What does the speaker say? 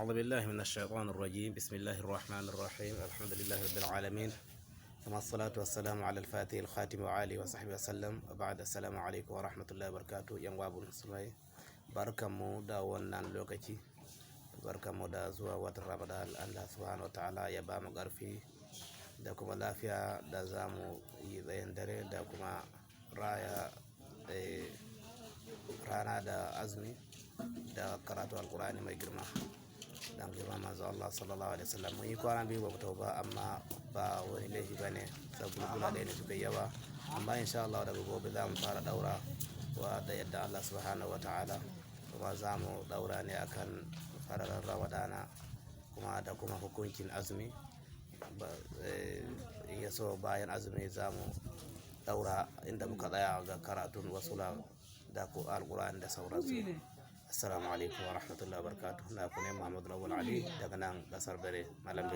أعوذ بالله من الشيطان الرجيم. بسم الله الرحمن الرحيم. الحمد لله رب العالمين، ثم الصلاة والسلام على الفاتح الخاتم وآله وصحبه وسلم، وبعد، السلام عليكم ورحمة الله وبركاته. Yan uwa musulmai, barkanmu da wannan lokaci, barkanmu da zuwa watan Ramadan. Allah subhanahu wa ta'ala ya ba mu ƙarfi da kuma lafiya da za mu yi tsayin dare da kuma raya rana da azumi da karatu Alkur'ani mai girma dan girma manzo Allah sallallahu alaihi wasallam. Mun yi kwana 2 ba mu ba, amma ba wani laifi bane, saboda kula da ne suka yawa. Amma insha Allah daga gobe za mu fara daura wa da yadda Allah subhanahu wa ta'ala, kuma za mu daura ne akan fararar Ramadana kuma da kuma hukuncin azumi. Ya so bayan azumi za mu daura inda muka tsaya ga karatun wasu da Alkur'ani da sauransu. Assalamu alaikum wa rahmatullahi wa barakatuh. Na ku ne Muhammadu Lawal Ali daga nan kasar Bere Malam.